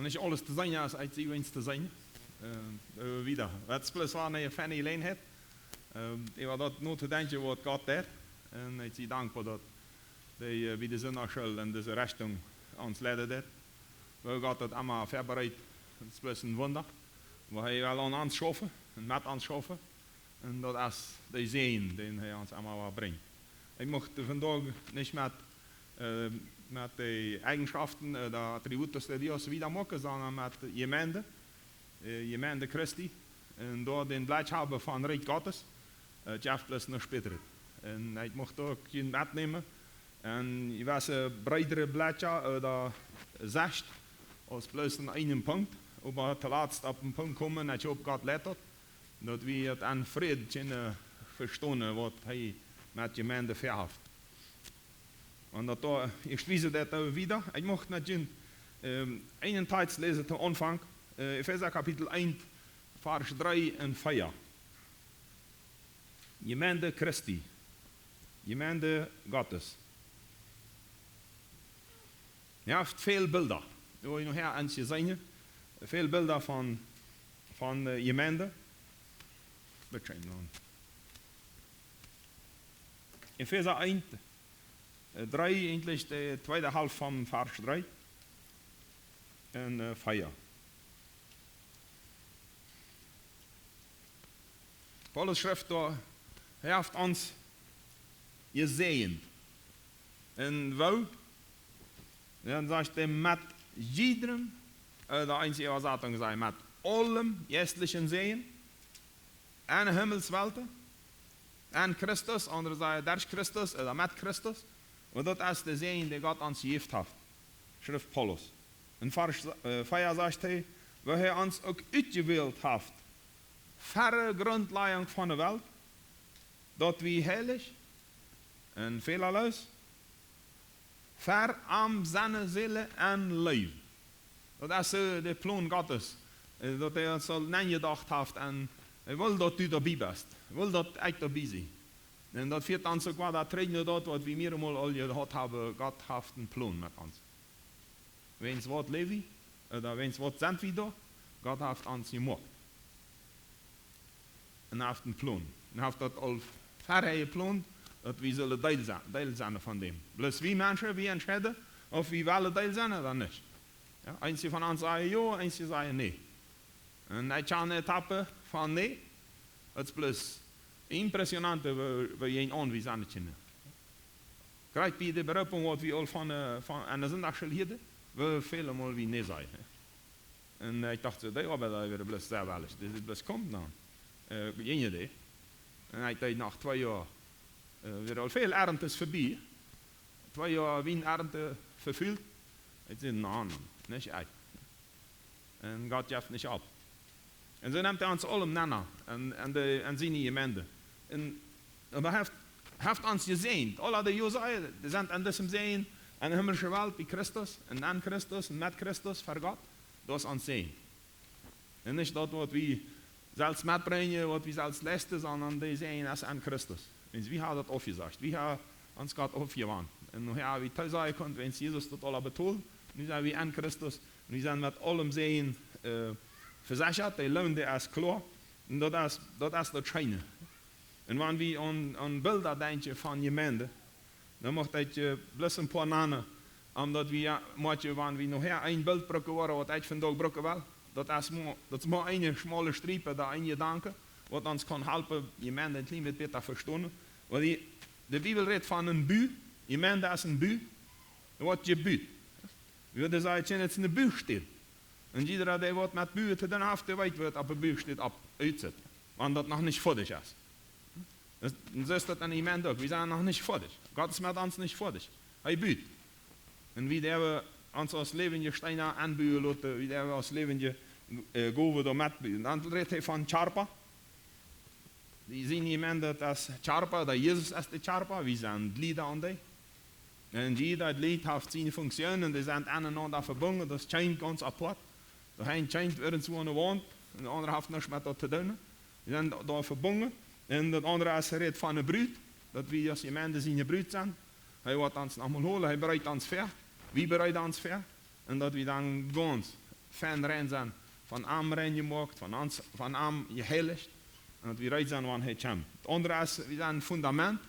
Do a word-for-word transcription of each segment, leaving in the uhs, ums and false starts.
Nich aules to seenen es, aus ekj sie wens to seenen. Äh, äh, wieda. Daut es bloos wia eene feine Jeläajenheit. Äh, äwa daut notodenkjen, waut Gott deed. Un ekj sie dankboa, daut hee, äh, bie de Sindachschool en dise Rechtunk ons leiden deed. Woo Gott daut emma vebereit, daut es bloos een Wunda. Oba hee well aun ons schaufen un met ons schaufen. Un daut es de Säajen, dän hee ons emma wada brinjt. Ekj mucht vondoag nich met, äh, met de Eigenschaften, äh, de Atributos de Dios wieda moaken, sonda met de Jemeent, äh, Jemeent Christi. Un doa dän Blikj haben von Rikj Gottes, äh, jeft bloos noch späta. Un ekj mucht uk hia metnämen, un jie weeten, breedre Blikja ooda Secht, aus bloos aun eenen Punkt, oba toolatst opp een Punkt komen, ekj hop, Gott leit daut, daut wie daut aun Fräd kjennen vestonen, waut hee met Jemeent väahaft. Un daut doa, ekj wies daut doa wieda. Ekj mucht met junt, ähm, eenen Tekst läsen to Aunfank, äh, Efeesa Kapitel eent, Varsch dree un vea. Jemeent Christi, Jemeent Gottes. Jie haben väl Bilda. Wie haben nohäa eent jeseenen. Väl Bilda von, von, äh, Jemeent. Bitte schön, Mann. Efeesa eent, äh, dree, eejentlich de tweede Halft von Varsch dree. Un, äh, vea. Paulus schrift doa, hee haft ons jesäajent. Un woo? Dan sajcht hee met jiedrem, äh, de eensje Äwasatunk sajcht, met aulem jeistlichen Säajen, en de Himmelswelten, en Christus, aundre sajen derch Christus, ooda met Christus. Un daut es de Säajen, dee Gott ons jejäft haft, schrift Paulus. En Varsch, äh, vea sajcht hee, woo hee ons uk utjewält haft, ver de Grundlajunk von de Welt, daut wie heilich un fälaloos ver am sennen sellen en Leew. Daut es, äh, de Plon Gottes, äh, daut hee ons aul nenjedocht haft un hee well, daut du doabie best. Hee well, daut ekj doabie sie. Un daut fieet ons uk wada trigj no daut, waut wie mearemol aul jehaut haben, Gott haft een Plon met ons. Wäajens waut läw wie, ooda wäajens waut sent wie doa, Gott haft ons jemoakt. Un haft een Plon. Un haft daut aul verhäa jeplont, daut wie sellen Deel sennen, Deel sennen von däm. Bloos wie Menschen, wie entscheiden, auf wie wellen Deel sennen ooda nich. Jo, eenje von ons sajen jo, eenje sajen nä. Un ekj kjan eene Etapp von nä. Daut es bloos impressionant, woo, woo jie aun wie sennen kjennen. Krakjt bie de Beroopunk, waut wie aul von, äh, von aun de Sindachschool hieeden, woo väle Mol wie nä säden. Un, äh, ekj docht soo, dee Oabeit, dee wia bloos sea wellich. Dee es bloos komen dan. Äh, jinj dee. Un ekj deed no twee Joa, äh, wia aul väl Ernt vebie. Twee Joa Wienernte vefult. Ekj säd, nä, nä, nich ekj. Un Gott jeft nich opp. Un soo nemt hee ons aulem nenn, un, un de, un siene Jemeent. Un, un hee haft, haft ons jesäajent. Aule dee jo sajen, dee sent en disen Säajen, en de himmlische Welt bie Christus, un aun Christus, un met Christus, ver Gott. Daut es ons Säajen. Un nich daut, waut wie selfst metbrinjen, waut wie selfst leisten, sonda de Säajen es en Christus. Wiels wie haben daut aufjesajcht. Wie haben ons Gott aufjewant. Un nu haben wie toosajen kunnen, wiels Jesus daut aula betolt. Nu sent wie en Christus. Un wie sent met aulem Säajen, äh, vesechat. De Loon, dee es kloa. Un daut es, daut es daut Scheene. Un wan wie aun, aun Bilda denkjen von Jemeent, dan mucht ekj, äh, bloos een poa nanen, om daut wie, jo, motten, wan wie nohäa een Bilt brucken woaren, waut ekj vondoag brucken well. Daut es mau, daut es mau eene schmale Striep, doa een Jedanke, waut ons kaun halpen, Jemeent een kjlien bät bäta vestonen. Wiels dee, de Bibel rät von een Bu, Jemeent es een Bu, waut jebut. Wie wudden sajen, daut es eene Bustäd. Un jieda, dee waut met Buen to doonen haft, dee weet, woo daut opp eene Bustäd opp utsitt. Wan daut noch nich foadich es. Daut, un soo es daut en Jemeent uk. Wie sent noch nich foadich. Gott es met ons nich foadich. Hee but. Un wie dee wie ons aus läwendje Steena aunbuen loten, wie dee wie aus läwendje, äh, Gowen doa metbuen. Dan rät hee von Kjarpa. Dee siene Jemeent, daut es Kjarpa, daut Jesus es de Kjarpa, wie sent Jlieda aun dee. Un jieda Jlid haft siene Funktion un dee sent anenaunda vebungen, daut es kjeen gaunz apoat. Daut eent kjemt irjentwua aun de Waunt un de aundre haft nuscht met daut to doonen. Dee sent doa vebungen. Un daut aundre es, hee rät von de Brut, daut wie aus Jemeent siene Brut sent. Hee woat ons nochmol holen, hee bereit ons ver. Wie bereiden ons ver. Un daut wie dan gaunz fein rein sennen, von am rein jemoakt, von ons, von am jeheilicht. Un daut wie reed sennen, wan hee kjemt. Daut aundre es, wie sent Fundament.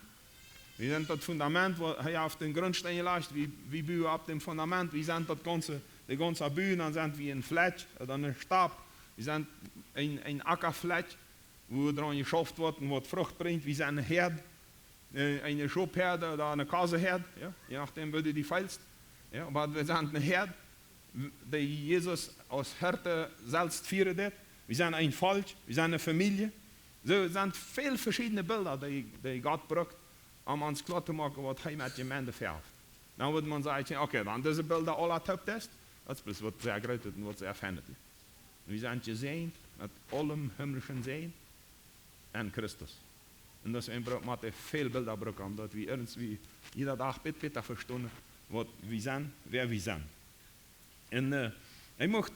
Wie sent daut Fundament, wua hee haft dän Grundsteen jelajcht, wie, wie buen opp däm Fundament, wie sent daut gaunze, de gaunze Buen, dan sent wie een Flakj, ooda een Stap, wie sent een, een Akjaflakj, wua draun jeschauft woat un waut Frucht brinjt, wie sent eene Häad, äh, eene Schophead ooda eene Kosehäad, jo, je nodäm, woo du die feelst. Jo, oba wie sent eene Häad, dee Jesus aus Hirt selfst fieren deed. Wie sent een Volkj, wie sent eene Famielje. Soo sent väl veschiedne Bilda, dee, dee Gott brukt, om ons kloa to moaken, waut hee met Jemeent väahaft. Dan wudd maun sajen, okay, wan dise Bilda aula toop es, daut es bloos waut sea Grootet un waut sea Feinet. Wie sent jesäajent met aulem himmlischen Säajen en Christus. Un daut es een Bru-, mott hee väl Bilda brucken, om daut wie irjentwie jieda Dach bät bäta vestonen, waut wie sent, wäa wie sent. Un, äh, ekj mucht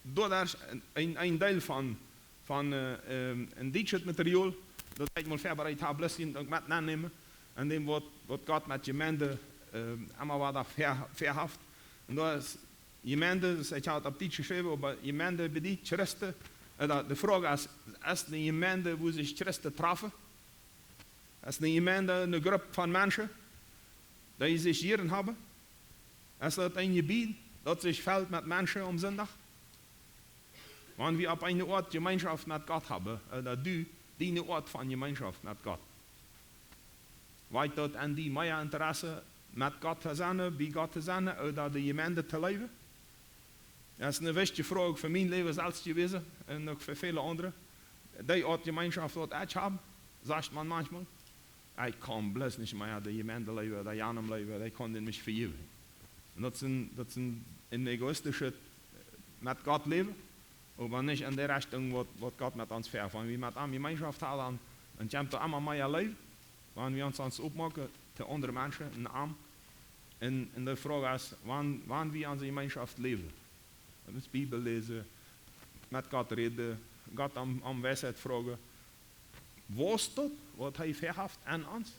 doa een, een, een Deel von, von, äh, ähm, een dietschet Material, daut ekj mol väabereit hab, bloos hia uk met aunnämen. Un däm waut, waut Gott met Jemeent, ähm, emma wada väa-, väahaft. Un daut es Jemeent, daut es, ekj hab daut opp Dietsch jeschräwen, oba Jemeent bediet Christen. Äh, daut, de Froag es, es eene Jemeent, wua sikj Christen trafen? Es eene Jemeent eene Grupp von Menschen, dee sikj jieren haben? Es daut een Jebied, daut sikj felt met Menschen aum Sindach? Wan wie opp eene Oat Jemeenschoft met Gott haben, ooda du, diene Oat von Jemeenschoft met Gott, wajcht daut aun die mea Interesse, met Gott to sennen, bie Gott to sennen, ooda de Jemeent to leewen? Daut es eene wichtje Froag fa mien Läwen selfst jewast un uk fa väle aundre. Dee Oat Jemeenschoft, waut ekj hab, sajcht maun maunchmol, ekj kaun bloos nich mea de Jemeent leewen, de Jan leewen, ekj kaun dän nich vejäwen. Un daut es een, daut es een, een egoistischet met Gott läwen, oba nich en de Rechtunk, waut, waut Gott met ons väahaft. Wan wie met am Jemeenschoft haben, dan, dan kjemt doa emma mea Leew, wan wie ons, ons opmoaken to aundre Menschen, en am. Un, un de Froag es, wan, wan wie onse Jemeenschoft läwen. Daut es Bibel läsen, met Gott räden, Gott om, om Weisheit froagen. Woo es daut, waut hee väahaft aun ons?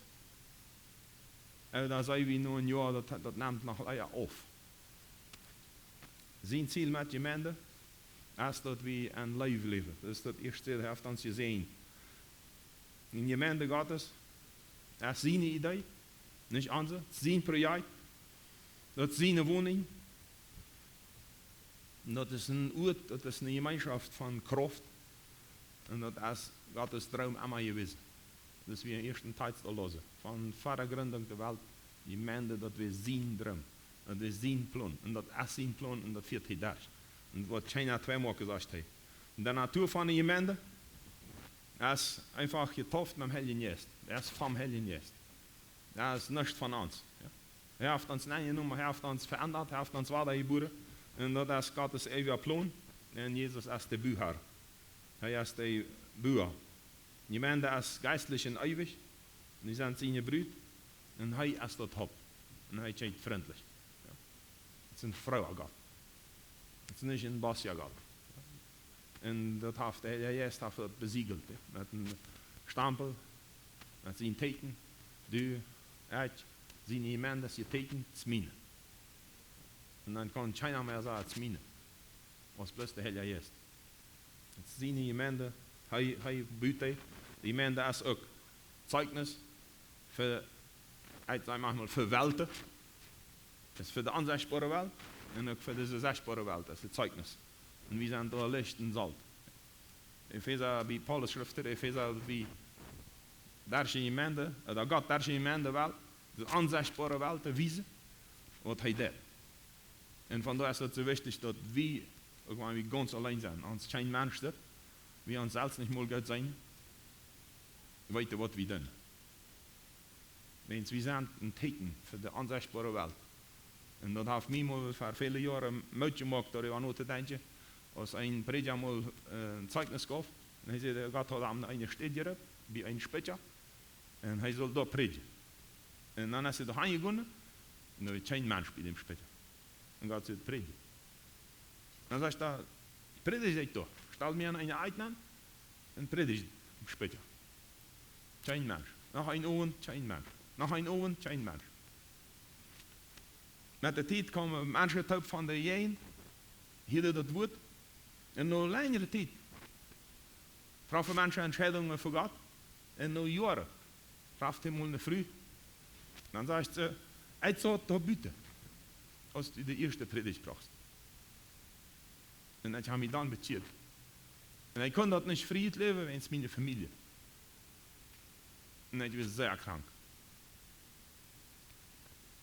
Un dan saj wie nu een Joa, daut, daut nemt noch lea auf. Sien Ziel met Jemeent es, daut wie en Leew läwen. Daut es daut ieeschte, hee haft ons jeseent. Een Jemeent Gottes es siene Idee, nich onse, sien Projekt, daut es siene Wonunk. Un daut es een Oat, daut es eene Jemeenschoft von Krauft. Un daut es Gottes Droom emma jewast. Daut es, woo wie em ieeschten Deel aul läsen. Von ver de Gründunk de Welt, Jemeent, daut wia sien Droom. Daut wia sien Plon. Un daut es sien Plon un daut fieet hee derch. Un woat kjeena tweemoaken, sajcht hee. De Natua von de Jemeent es eefach jedeept met däm Heiljen Jeist. Daut es vom Heiljen Jeist. Daut es nuscht von ons. Jo. Hee haft ons aunjenomen, hee haft ons veendat, hee haft ons wada jebuaren. Un daut es Gottes eewja Plon. Un Jesus es de Buha. Hee es de Bua. Jemeent es jeistlich un eewich. Un dee sent siene Brut. Un hee es daut Haupt. Un hee kjikjt frintlich. Jo. Daut es een frooa Gott. Daut es nich een bosa Gott. Un daut haft, de Heilje Jeist haft daut besiegelt, jo, met een Stampel, met sien Tieekjen. Du, ekj, sien Jemeent es jetieekjent, daut es miene. Un dan kaun kjeena mea sajen, daut es miene. Aus bloos de Heilje Jeist. Daut es siene Jemeent, hee, hee but dee. De Jemeent es uk Zeichnis fa, ekj saj maunchmol, fa Welten. Daut es fa de onsechtboare Welt un uk fa dise sechtboare Welt. Daut es een Zeichnis. Un wie sent doa Licht un Solt. Efeesa, bie Paulus schrift hee, Efeesa, woo derch de Jemeent, äh, daut Gott derch de Jemeent well de onsechtboare Welt wiesen, waut hee deed. Un von doa es daut soo wichtich, daut wie, uk wan wie gaunz auleen sent, ons kjeen Mensch sitt, wie ons selfst nich mol goot seenen, weeten, waut wie doonen. Wiels wie sent een Tieekjen fa de onsechtboare Welt. Un daut haft mie mol ver väle Joaren Moot jemoakt, doaräwa notodenkjen, aus een Prädja mol, äh, een Zeichnis jeef. Un hee säd, Gott haud am no eene Städ jeroopt, bie een Spikja. Un hee sull doa prädjen. Un dan es hee doa han jegonen, un doa wia kjeen Mensch bie däm Spikja. Un Gott säd, prädj. Dan sajcht hee, prädj ekj doa. Stal mie aun eene Eck nenn un prädj em Spikja. Kjeen Mensch. Noch een Owent, kjeen Mensch. Noch een Owent, kjeen Mensch. Met de Tiet kjeemen Menschen toop von de Jäajent. Hieed daut Wuat. Un no lenjre Tiet trafen Menschen Entscheidungen fa Gott. Un no Joaren traft hee mol eene Fru. Dan sajcht see: "Ekj saut doa buten, aus du de ieeschte Prädicht brochst. Un ekj hab mie dan bekjieet. Un ekj kunn daut nich frie läwen, wäajen miene Famielje. Un ekj wia sea krank."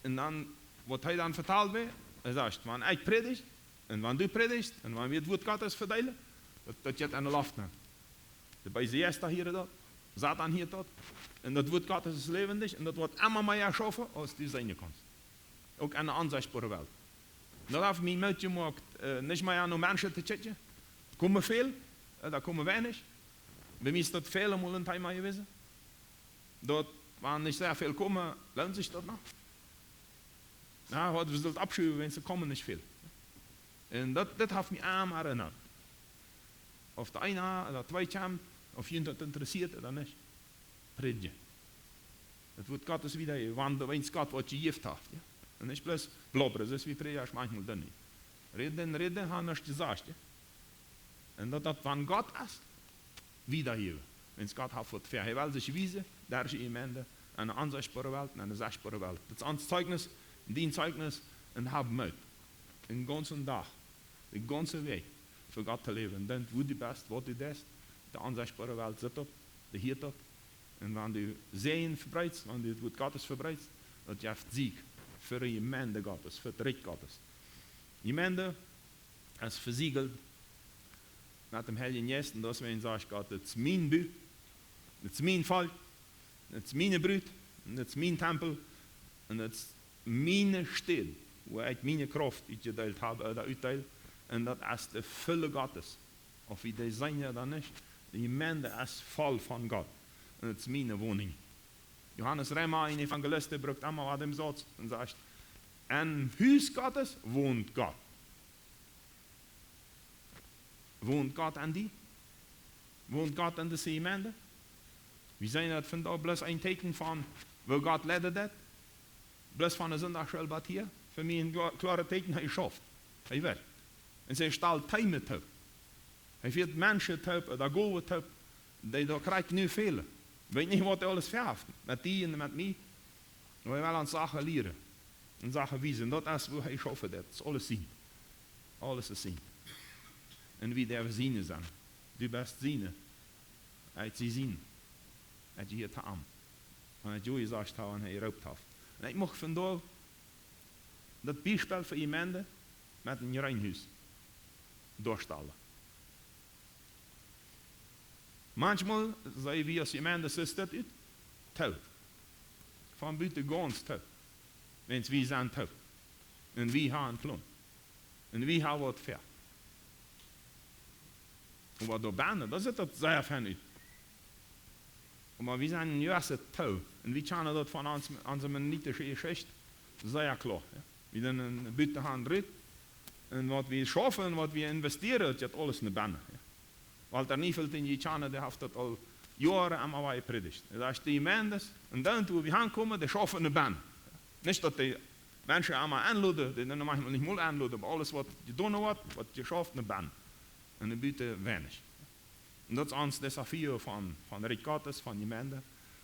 Un dan, waut hee dan vetalt, wia, hee sajcht: "Wan ekj prädich, un wan du prädichst, un wan wie daut Wuat Gottes vedeelen, daut, daut jeit enne Loft nenn. De beese Jeista hieren daut, Satan hieet daut, un daut Wuat Gottes es läwendich, un daut woat emma mea schaufen, aus du seenen kaust. Uk enne onsechtboare Welt." Daut haft mie Moot jemoakt, äh, nich mea no Menschen to kjikjen. Komen väl, äh, doa komen weinich. Bie mie es daut väle Mol een Thema jewast. Daut, wan nich sea väl komen, loont sikj daut noch? Jo, haud wie sult aufschuwen, wäajen see komen nich väl. Un daut, daut haft mie aun erinnert. Auf de eena ooda twee kjemt, auf junt daut interessieet ooda nich. Prädjen. Daut Wuat Gottes wieda, wan, wäajen Gott waut jejäft haft, jo. Un nich bloos blabbren, soo aus wie Prädja maunchmol doonen. Räden, räden, haben nuscht jesajcht, jo. Un daut daut von Gott es, wiedajäwen. Wäajen Gott haft waut väa. Hee well sikj wiesen, doa es jemaunt, enne onsechtboare Welt, enne sechtboare Welt. Daut es ons Zeijnis, dien Zeijnis, un hab Moot. Dän gaunzen Dach, de gaunze Wäakj, fa Gott to läwen. Un dan, wua du best, waut du deist, de onsechtboare Welt sitt daut, dee hieet daut. Un wan du Säajen vebreedst, wan du daut Wuat Gottes vebreedst, daut jeft Sieg fa de Jemeent Gottes, fa daut Rikj Gottes. Jemeent es vesiegelt met däm Heiljen Jeist, un daut es, wan sajcht Gott: "Daut es mien Bu, daut es mien Volkj, daut es miene Brut, un daut es mien Tempel, un daut es miene Städ, wua ekj miene Krauft utjedeelt hab, ooda utdeel, un daut es de Ful Gottes." Auf wie dee seenen ooda nich, de Jemeent es voll von Gott, un daut es miene Woninj. Johanes Reema, een Evangelist, dee brukt emma wada dän Sauz un sajcht: "Em Hus Gottes wont Gott." Wont Gott en die? Wont Gott en dise Jemeent? Wie seenen daut vondoag bloos een Teakjen von, woo Gott leiden deit? Bloos von de Sindachschool bat hia? Fa mie een klo-, kloaret Teakjen, hee schauft. Hee werkjt. Un hee stalt Teams toop. Hee fieet Menschen toop, ooda Gowen toop, dee doa krakjt nu fälen. Weet nich, waut hee aules väa haft met die un met mie. Oba hee well ons Sachen lieren un Sachen wiesen. Daut es, wua hee schaufen deit. Daut es aules sien. Aules es sien. Un wie derwen siene sennen. Du best siene. Ekj sie sien. Ekj jehia to am. Un ekj hab jesajcht, wan hee jeroopt haft. Un ekj mucht vondoag daut Biespel fa Jemeent met een Jreenhus doastalen. Maunchmol sent wie aus Jemeent, daut es daut ut, too. Von buten gaunz too. Wan wie sent too. Un wie haben Plon. Un wie haben waut väa. Oba doa bennen, doa sitt daut sea fein ut. Oba wie sent een Jemeent too. Un wie kjanen daut von ons, onse mennonitische Jeschicht sea kloa, jo. Wie sent een buten han rut. Un waut wie schaufen, waut wie investieren, daut jeit aules no bennen, jo. Walter Neufeld, dän jie kjanen, dee haft daut aul Joaren emma wada jeprädicht. Daut es de Jemeent, un dan, wua wie hankomen, dee schaufen no bennen. Nich daut dee Menschen emma enloden, dee dan maunchmol nich mol enloden, oba aules waut jedonen woat, woat jeschauft no bennen. Un no buten weinich. Un daut es ons Desafio von, von Rikj Gottes, von Jemeent,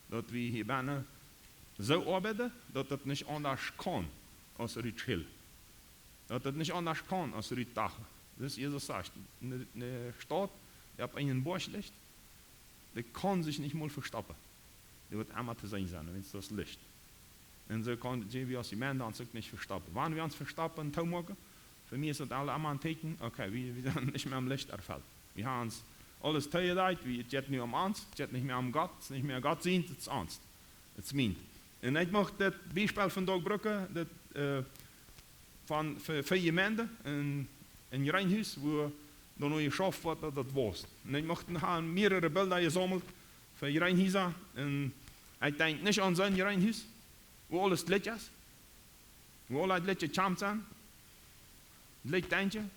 daut wie hia bennen soo oabeiden, daut daut nich aundasch kaun aus rut schillen. Daut daut nich aundasch kaun aus rut dachen. Daut es, Jesus sajcht, eene, eene Staut, dee opp eenen Boajch licht, dee kaun sikj nich mol vestoppen. Dee woat emma to seenen sennen, wan daut licht. Un soo kaun, sent wie aus Jemeent ons uk nich vestoppen. Wan wie ons vestoppen, toomoaken, fa mie es daut aul emma een Teakjen, okay, wie, wie sent nich mea em Licht erfelt. Wie haben ons aules toojedeit, wie, daut jeit nu om ons, daut jeit nich mea om Gott, daut es nich mea Gott sient, daut es ons. Daut es mien. Un ekj mucht daut Biespel vondoag brucken, daut, äh, von, fa, fa Jemeent, een, een Jreenhus, wua doa no jeschauft woat, daut daut wausst. Un ekj mucht, haben mearere Bilda jesaumelt fa Jreenhusa. Un ekj denkj nich aun soon Jreenhus, wua aules jlikj es, wua aule jlikj jekjemt sent, jlikj denkjen,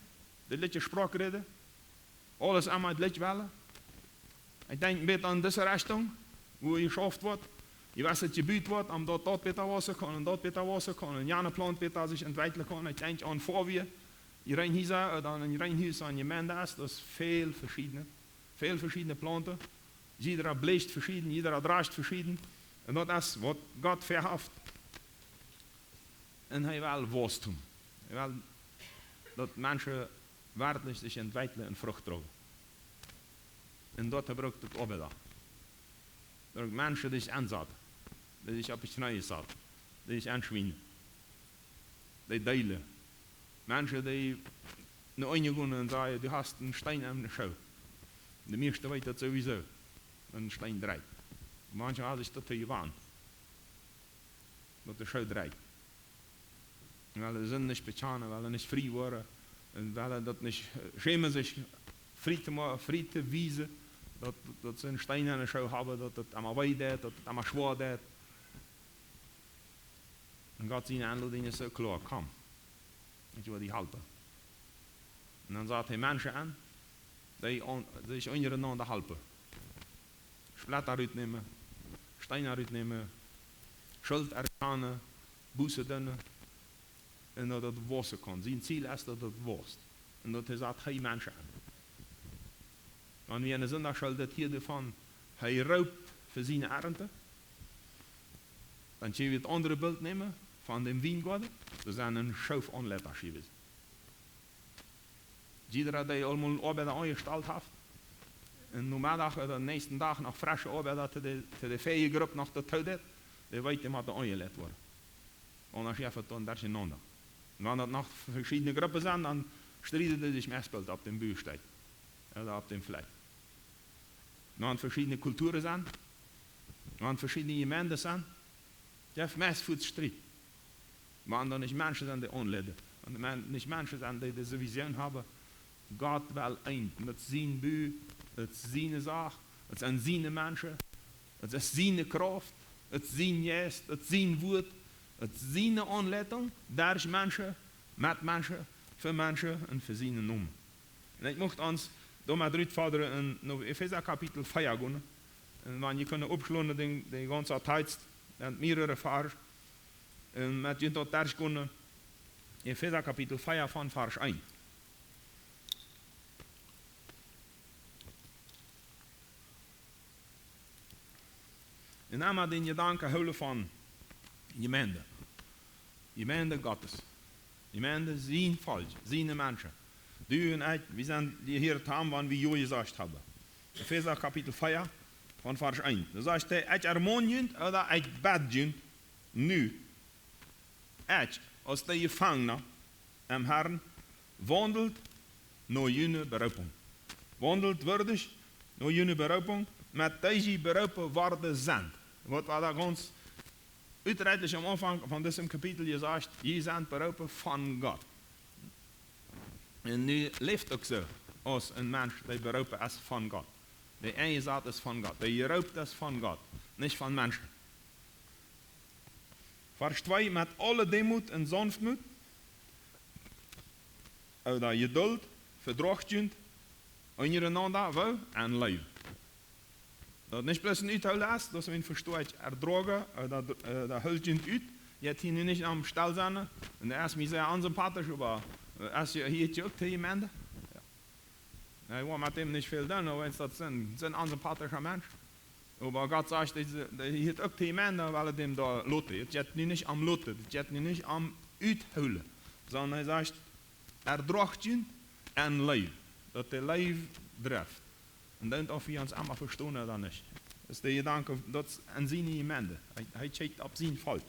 de jlikje Sproak räden, aules emma jlikj wellen. Ekj denkj bät aun dise Rechtunk, wua jeschauft woat. Jie weeten, daut jebut woat, om daut daut bäta wausen kaun un daut bäta wausen kaun un jane Plaunt bäta sikj entwekjlen kaun. Ekj denkj aun Foawies, Jreenhiesa, äh, dan een Jreenhus aun Jemeent es, daut es väl veschiedne, väl veschiedne Plaunten. Jiedra blecht veschieden, jiedra drajcht veschieden. Un daut es waut Gott väahaft. Un hee well Waustum. Hee well, daut Menschen werkjlich sikj entwekjlen un Frucht droagen. Un daut brukt et Oabeida. Daut brukt Menschen, dee sikj aunsaten, dee sikj opp de Kjnees saten, dee sikj aunschwienen, dee deelen. Menschen, dee no eenen gonen un sajen: "Du hast een Steen aum Schoo." De mieeschte weeten daut sowieso, daut een Steen dreit. Manche haben sikj daut jewonnen, daut de Schoo dreit. Wiels see sikj nich bekjanen, wiels see nich frie woaren, un wiels see daut nich, äh, schämen, sikj frie to mo-, frie to wiesen, daut, daut see een Steen aum Schoo haben, daut et emma wee deit, daut et emma schwoa deit. Un Gott siene Enlodinj es soo kloa: "Komm, ekj well die halpen." Un dan sat hee Menschen aun, dee aun-, dee sikj unjarenaunda halpen. Spletta rutnämen, Steena rutnämen, Schult erkjanen, Buße doonen, un daut et wausen kaun. Sien Ziel es, daut et wausst. Un daut hee sat hee Menschen aun. Wan wie enne Sindachschool daut hia doavon, hee roopt fa siene Arnt, dan kjenn wie daut aundre Bilt nämen von däm Wiengoaden. Doa sent een Schoof Aunleita jewast. Jiedra, dee aul mol een Oabeida aunjestalt haft, un Nomeddach ooda dän näakjsten Dach noch fresche Oabeida to de, to de väaje Grupp noch doatoo deit, dee weet, dee mott aunjeleit woaren. Aundasch jeft et dan derchenaunda. Un wan daut noch veschiedne Gruppen sent, dan strieden dee sikj meist boolt opp dän Buastock ooda opp dän Flakj. Wan veschiedne Kulturen sent, wan veschiedne Jemeenten sent, jeft meist fuaz Striet. Wan doa nich Menschen sent, dee aunleiden, wan doa nich Menschen sent, dee dise Vision haben: Gott well eent, daut es sien Buak, daut es siene Sach, daut sent siene Menschen, daut es siene Krauft, daut es sien Jeist, daut es sien Wuat, daut es siene Aunleitunk, derch Menschen, met Menschen, fa Menschen un fa sienen Nomen. Un ekj mucht ons doamet rutfodren un no Efeesa Kapitel vea gonen. Un wan jie kjennen oppschlonen dän, dän gaunzen Tekst, dan mearere Varsch. Un met junt daut derchgonen, Efeesa Kapitel vea von Varsch eent. Un emma dän Jedanken hoolen von Jemeent. Jemeent Gottes. Jemeent, sien Volkj, siene Menschen. Du un ekj, wie sent dee hia toop, wan wie jo jesajcht haben. Efeesa Kapitel vea von Varsch eent. Doa sajcht hee: "Ekj ermon junt, ooda ekj bäd junt, nu, ekj, aus de Jefangna em Herrn, waundelt no june Beroopunk." Waundelt wieedich no june Beroopunk, met dee jie beroopen worden sent. Waut wia doa gaunz utdrekjlich aum Aunfank von disem Kapitel jesajcht: "Jie sent beroopen von Gott." Un nu läft uk soo, aus een Mensch, dee beroopen es von Gott. Dee enjesat es von Gott. Dee jeroopt es von Gott, nich von Menschen. Varsch twee: "Met aule Deemoot un Saunftmoot, ooda Jeduld, vedroacht junt unjarenaunda, woo? En Leew." Daut nich bloos een Uthoolen es, daut wie vestonen, erdroagen, äh, daut, äh, daut hoolt junt ut. Jie hieren nich aum stell sennen. Un daut es mie sea onsympathisch, oba, äh, es hia, hia uk de Jemeent. Jo. Jo, ekj well met däm nich väl doonen, oba wan daut sent, sent onsympathische Menschen. Oba Gott sajcht, dee, dee hieet uk de Jemeent, wiels hee däm doa lot. Et jeit nu nich om loten, et jeit nu nich om uthoolen, sonda hee sajcht, erdroacht junt en Leew, daut de Leew drift. Un dan, auf wie ons emma vestonen ooda nich. Daut es de Jedanke, daut es aun siene Jemeent. Hee, hee kjikjt opp sien Volkj.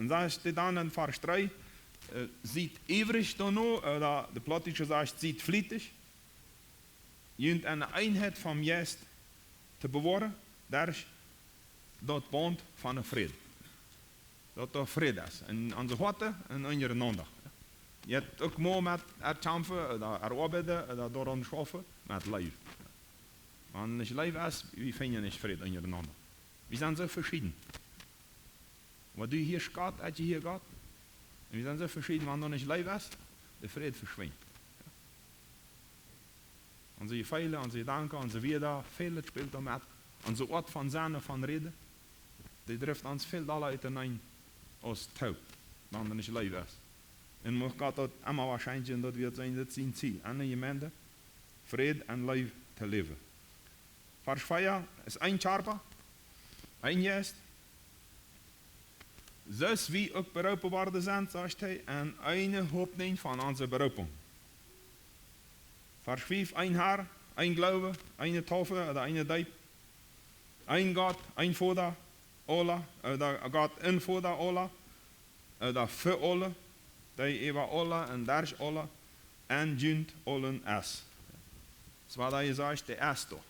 Un dan sajcht hee dan en Varsch dree, äh, "Siet iewrich doano", ooda de Plautdietsche sajcht, "Siet flietich, junt enne Eenheit vom Jeist to bewoaren, derch daut Baunt von dän Fräd." Daut doa Fräd es en onse Hoaten un unjarenaunda. Jie uk mau met ea kjamfen ooda ea oabeiden ooda doaraun schaufen, met Leew. Wan nich Leew es, wie finjen nich Fräd unjarenaunda. Wie sent soo veschieden. Waut du hia Gott, ekj hia Gott. Un wie sent soo veschieden, wan doa nich Leew es, de Fräd veschwinjt. Onse Jefeele, onse Jedanken, onse Wieed, väl spält doa met. Onse Oat von sennen, von räden, dee drift ons väl dolla uteneen aus toop, wan doa nich Leew es. Un mucht Gott daut emma waut schenkjen, daut wie daut seenen, daut es sien Ziel. Enne Jemeent, Fräd un Leew to läwen. Varsch vea es een Kjarpa, een Jeist. Soo aus wie uk beroopen worden sent, sajcht hee, enn eene Hopninj von onse Beroopunk. Varsch fief, een Herr, een Gloowen, eene Taufe ooda eene Deep, een Gott, een Voda, aula, ooda Gott un Voda aula, ooda fa aule, dee äwa aule un derch aule, enn junt aulen es. Soo waut hee sajcht, dee es doa.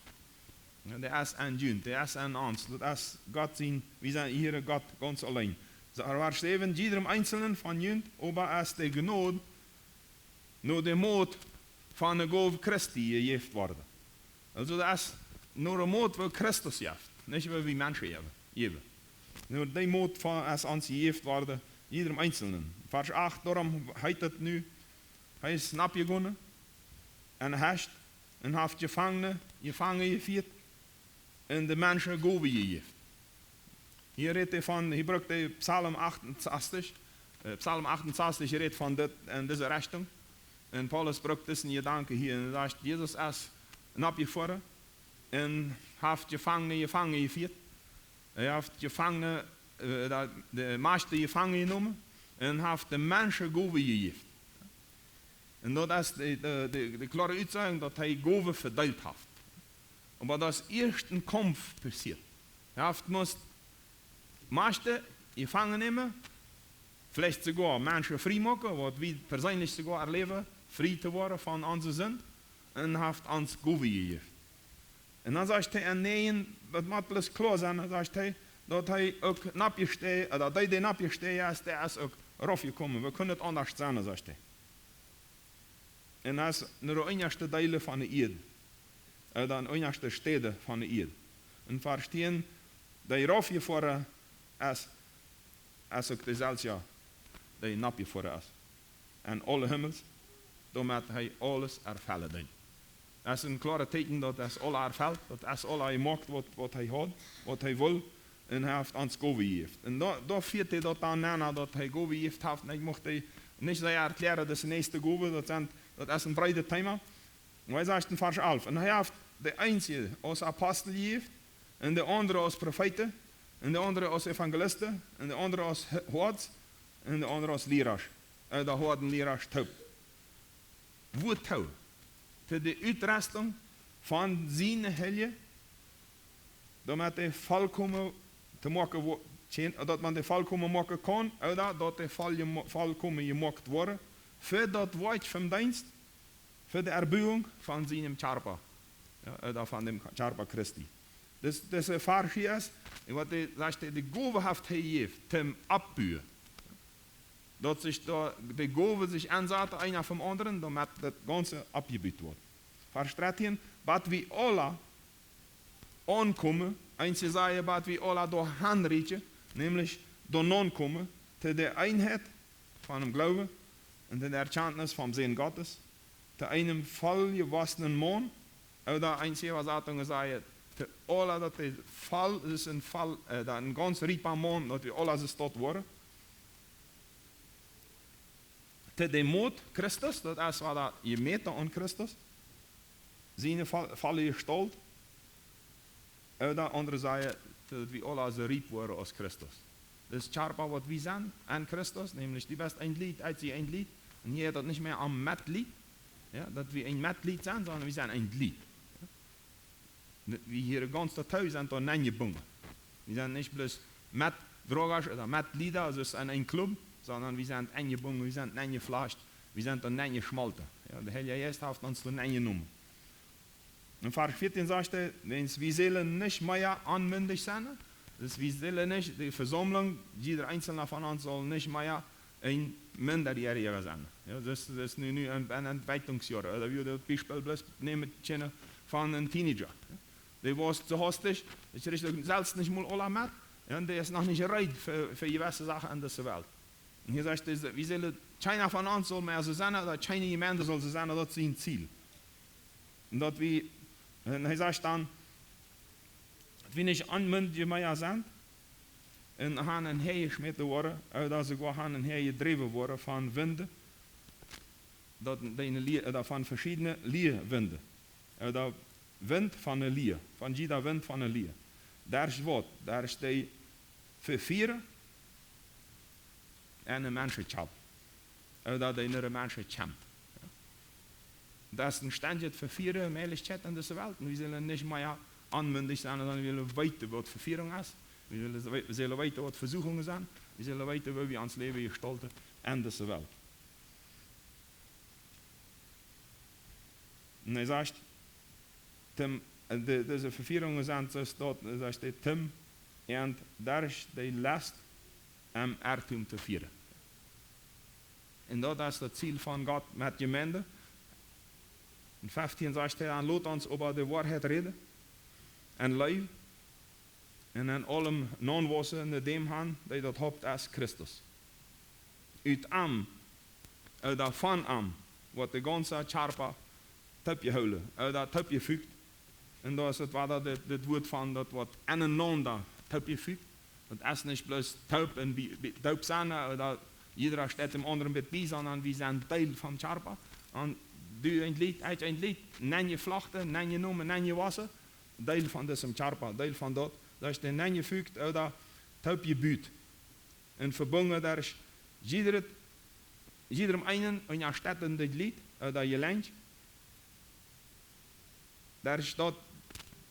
Jo, dee es enn junt, dee es enn ons. Daut es Gott sien, wie sent hia Gott gaunz auleen. Soo, Varsch säwen, jiedrem eenselnen von junt oba es de Jnod no de Mot von de Gow Christi jejäft worden. Aulsoo daut es no de Mot woo Christus jeft, nich woo wie Menschen jäwen, jäwen. No de Mot von, es ons jejäft worden, jiedrem eenselnen. Varsch acht, doarom heet et nu, hee es nopp jegonen, enn Hescht, un haft Jefangne, jefangen jefieet, un de Menschen Gowen jejäft. Hia rät hee von, hia brukt hee Psalm achtundsastich, äh, Psalm achtundsastich rät von dit, enn dise Rechtunk. Un Paulus brukt disen Jedanken hia un sajcht, Jesus es nopp jefoaren un haft Jefangne, jefangen jefieet. Hee haft Jefangne, äh, de, de Macht jefangen jenomen un haft de Menschen Gowen jejäft. Un daut es de, de, de, de kloare Utsajunk, daut hee Gowen vedeelt haft. Oba daut es ieescht een Kaumf passieet. Hee haft musst Macht jefangen nämen, veleicht soogoa Menschen frie moaken, waut wie perseenlich soogoa erläwen, frie to woaren von onse Sind, un haft ons Gowen jejäft. Un dan sajcht hee enn näajen, daut mott bloos kloa sennen, dan sajcht hee, daut hee uk nopp jestäajen, ooda dee, dee nopp jestäajen es, dee es uk rauf jekomen. Woo kunn et aundasch sennen, sajcht hee. Un es no de unjaschte Deelen von de Ieed, ooda enn unjaschte Städen von de Ieed. Un Varsch tieen, dee rauf jefoaren es, es uk deeselwja, dee nopp jefoaren es. Enn aule Himmels, doamet hee aules erfellen deed. Daut es een kloaret Teakjen, daut es aula erfelt, daut es aula jemoakt, waut, waut hee haud, waut hee wull, un hee haft ons Gowen jejäft. Un doa, doa fieet hee daut dan nenn, daut hee Gowen jejäft haft. Un ekj mucht hee nich sea erkjläaren, daut es de näakjste Gow, daut sent, daut es een breedet Thema. Oba hee sajcht enn Varsch alf, un hee haft de eenje aus Apostel jejäft, un de aundre aus Profeeten, un de aundre aus Evangelisten, un de aundre aus H-, Hoads, un de aundre aus Lierasch, äh, de Hoaden, Lierasch, toop. Wuatoo? To de Utrüstunk von siene Heilje, doamet dee volkomen to moaken wo-, kjenn-, daut maun dee volkomen moaken kaun, ooda daut dee voll jemo-, volkomen jemoakt woaren, fa daut Woakj vom Deenst, fa de Erbuunk von sienem Kjarpa, jo, ooda von däm Kjarpa Christi. Daut, daut es Varsch hia es, un waut hee sajcht, de Gow haft hee jejäft, toom Oppbuen. Daut sikj doa, de Gowen sikj aunsaten, eena vom aundren, doamet daut Gaunze oppjebut woat. Varsch dartieen, bat wie aula aunkomen, eenje sajen, bat wie aula doa han rieekjen, nämlich doa aunkomen, to de Eenheit von däm Gloowen un de Erkjantnis vom Sän Gottes, to eenem volljewossenen Maun, ooda eenje Äwasatunge sajen, to aula daut dee voll, es een voll, äh, daut een gaunz riepa Maun, daut wie aula soo staut woaren. To de Mot Christus, daut es waut daut jemäten aun Christus, siene voll-, volle Jestault, ooda aundre sajen, daut wie aula soo riep woaren aus Christus. Daut es Kjarpa waut wie sent aun Christus, nämlich du best een Jleet, ekj sie een Jleet. Un hia jeit daut nich mea om Metjleet, jo, daut wie een Metjleet sent, sonda wie sent een Jleet. Jo. Wie hia gaunz doatoo sent doa nenjebungen. Wie sent nich bloos Metdroagasch ooda Metjlieda, soo aus enn een Club, sonda wie sent enjebungen, wie sent nenjeflascht, wie sent doa nenjeschmolten. Jo, de Heilje Jeist haft ons doa nenjenomen. Enn Varsch vieetieen sajcht hee, wiels wie sellen nich mea onmindich sennen, daut wie sellen nich, de Vesaumlunk, jieda eenzelna von ons saul nich mea een Minderjähriga sennen. Jo, daut es, daut es nu, nu een, een Entwicklungsjoa, ooda wie daut Biespel bloos nämen kjennen von een Teenager. Jo. Dee woat soo hastich, daut kjrichst du selfst nich mol aula met, jo, un dee es noch nich reed fa, fa jewesse Sachen aun dise Welt. Un hia sajcht hee, wie sellen, kjeena von ons saul mea soo sennen, ooda kjeene Jemeent saul soo sennen, daut es sien Ziel. Un daut wie, un hee sajcht dan, daut wie nich onmindich mea sent, un han enhäa jeschmäten woaren, ooda soogoa han enhäa jedräwen woaren von Winden, daut dee ne Lia, ooda von veschiedne Liawinde, ooda Wint von ne Lia, von jieda Wint von ne Lia, derch waut, derch dee Vefieren en de Menschheit kjemt, ooda dee no de Menschheit kjemt. Daut es een stendjet Vefieren, Mäajlichkjeit en dise Welt. Un wie sellen nich mea onmindich sennen, sonda wie sellen weeten, waut Vefieren es. Wie sellen, wie sellen weeten, waut Vesuchungen sent. Wie sellen weeten, woo wie ons Läwen jestalten en dise Welt. Un hee sajcht, Tim, äh, de, dise Vefieren sent soo daut, hee sajcht, dee Tim, un derch dee Lest em Irrtum to fieren. Un daut es daut Ziel von Gott met Jemeent. En feftieen sajcht hee dan: "Lot ons oba de Woarheit räden en Leew un en aulem naunwausen no däm han, dee daut Haupt es, Christus. Ut am, ooda von am, woat de gaunze Kjarpa toopjehoolen, ooda toopjefucht." Un doa es et wada dit, dit Wuat von daut, waut anenaunda toopjefucht. Daut es nich bloos toop un bie, bie, toop sennen, ooda jieda steit däm aundren bät bie, sonda wie sent Deel vom Kjarpa. Un du een Glied, ekj een Glied, nenjeflochten, nenjenomen, nenjewossen, Deel von disem Kjarpa, Deel von daut, daut es dee nenjefucht ooda toopjebut un vebungen derch jiedret, jiedrem eenen unjastettendet Glied, äh, ooda Jelenkj, derch daut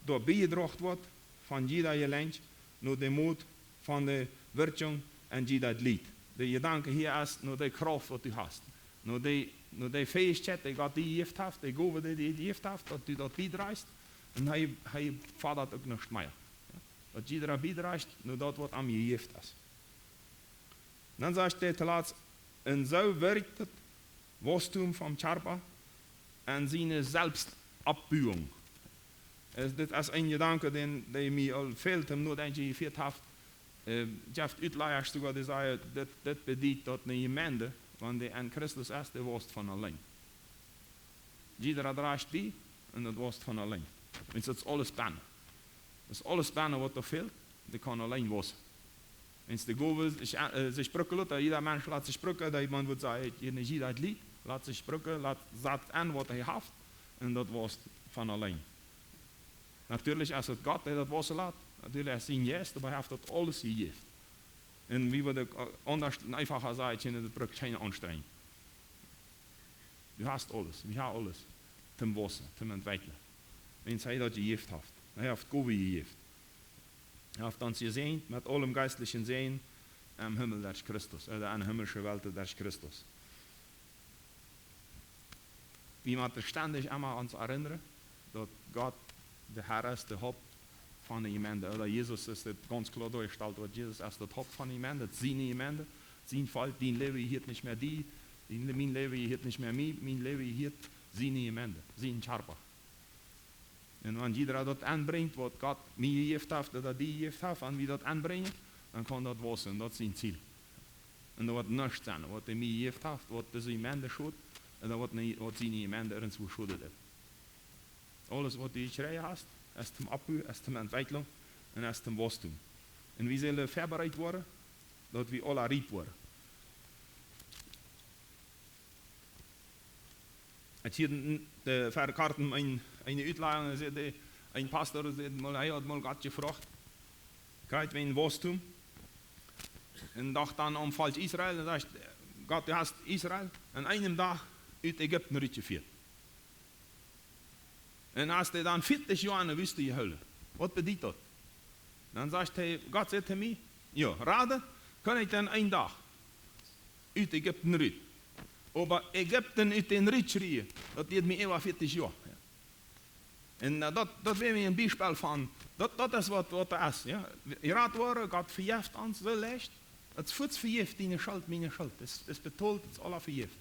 doa biejedroagen woat von jieda Jelenkj no de Mot von de Wirkjunk en jieda Glied. De Jedanke hia es no de Krauft, waut du hast. No de, no de Fäichkjeit, dee Gott die jejäft haft, de Gow, dee die jejäft haft, daut du daut biedrajchst. Un hee, hee foddat uk nuscht mea. Jo? Daut jieda biedrajcht, no daut, waut am jejäft es. Dan sajcht hee toolatst: "Un soo wirkjt daut Waustum vom Kjarpa en siene Selbstoppbuunk." Äh, dit es een Jedanke, dän, dee mie aul väl toom Nodenkjen jefieet haft. Äh, jeft Utlajasch soogoa, dee sajen, dit, dit bediet daut ne Jemeent, wan dee en Christus es, dee waust von auleen. Jieda drajcht bie un daut waust von auleen. Wiels daut es aules bennen. Daut es aules bennen, waut doa fält, dee kaun auleen wausen. Wiels de Gow es, äh, sikj brucken lot, jieda Mensch lat sikj brucken, dee, maun wudd sajen, hia, jieda Glied lat sikj brucken, lat, sat aun, waut hee haft, un daut waust von auleen. Natürlich es et Gott, dee daut wausen lat, natürlich es sien Jeist, oba hee haft daut aules jejäft. Un wie wudden, äh, aundasch un eenfacha sajen, daut brukt kjeene Aunstrenjunk. Du hast aules, wie haben aules, toom wausen, toom entwekjlen. Wiels hee daut jejäft haft. Hee haft Gowen jejäft. Hee haft ons jesäajent met aulem jeistlichen Säajen em Himmel derch Christus, ooda en de himmlische Welt derch Christus. Wie motten stendich emma ons erinnren, daut Gott de Herr es, de Haupt von de Jemeent. Ooda Jesus es dit gaunz kloa doajestalt, waut Jesus es daut Haupt von de Jemeent, daut siene Jemeent, sien Volkj. Dien Läwen jehieet nich mea die, dien, mien Läwen jehieet nich mea mie, mien Läwen jehieet siene Jemeent, sien Kjarpa. Un wan jieda daut aunbrinjt, waut Gott mie jejäft haft, ooda die jejäft haft, wan wie daut aunbrinjen, dan kaun daut wausen, un daut es sien Ziel. Un doa woat nuscht sennen, waut hee mie jejäft haft, waut dise Jemeent schot, un doa woat ne, waut siene Jemeent irjentwoo schoden deit. Aules, waut du jekjräajen hast, es toom Oppbu, es toom Entwekjlunk un es toom Waustum. Un wie sellen väabereit woaren, daut wie aula riep woaren. Ekj hieed een, de, ver kortem een, eene Utlajung, säd de, een Pastor säd mol, hee haud mol Gott jefroacht, krakjt wäajen Waustum. Un docht dan aun Volkj Israel, un sajcht: "Gott, du hast Israel en eenem Dach ut Ägipten rutjefieet. Un hast dee dan vieetich Joa en de Wüste jehoolen. Waut bediet daut?" Dan sajcht hee, Gott säd to mie: "Jo, rade, kunn ekj dan een Dach ut Ägipten rut. Oba Ägipten ut dän rut kjrieen, daut dieed mie äwa vieetich Joa." Jo. Un, äh, daut, daut wia mie een Biespel von, daut, daut es waut, waut doa es, jo. Jerat woaren, Gott vejeft ons soo leicht. Daut es fuaz vejeft, diene Schult, miene Schult. Daut es, es betolt, daut es aula vejeft.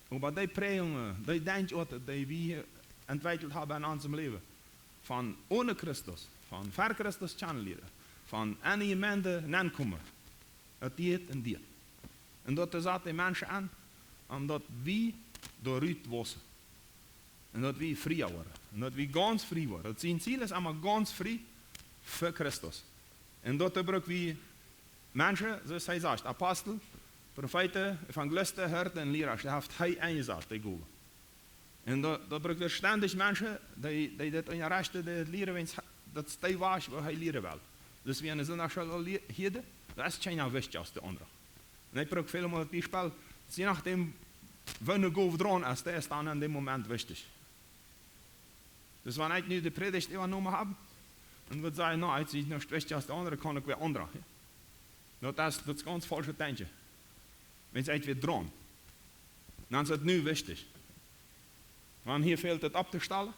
Oba dee Prägungen, dee Denkjoat, dee wie entwekjelt haben en onsem Läwen, von onen Christus, von ver Christus kjanen lieren, von enne Jemeent nenkomen, daut deit un deit. Un daut sat de Menschen aun, om daut wie doarut wausen. Un daut wie frie woaren. Un daut wie gaunz frie woaren. Daut sien Ziel es emma gaunz frie fa Christus. Un doatoo bruck wie Menschen, soo aus hee sajcht, Apostel, Profeeten, Evangelisten, Hirten un Lierasch, dee haft hee enjesat, dee Gowen. Un doa, doa brukt et stendich Menschen, dee, dee dit unjarechten, dee dit lieren, wiels daut es dee Wajch, woo hee lieren well. Soo aus wie enne Sindachschool aul lie-, hieeden, doa es kjeena wichtja aus de aundra. Un ekj bruk väl mol daut Biespel, daut je nodäm, woo eene Gow draun es, dee es dan en däm Moment wichtich. Soo aus wan ekj nu de Prädicht äwajenomen hab, un wudd sajen, na, ekj sie nich wichtja aus de aundra, kaun ekj wäa aundra. Daut es, daut es gaunz faulschet Denkjen. Wiels ekj wia draun. Dan es et nu wichtich. Wan hia fält et opptostalen,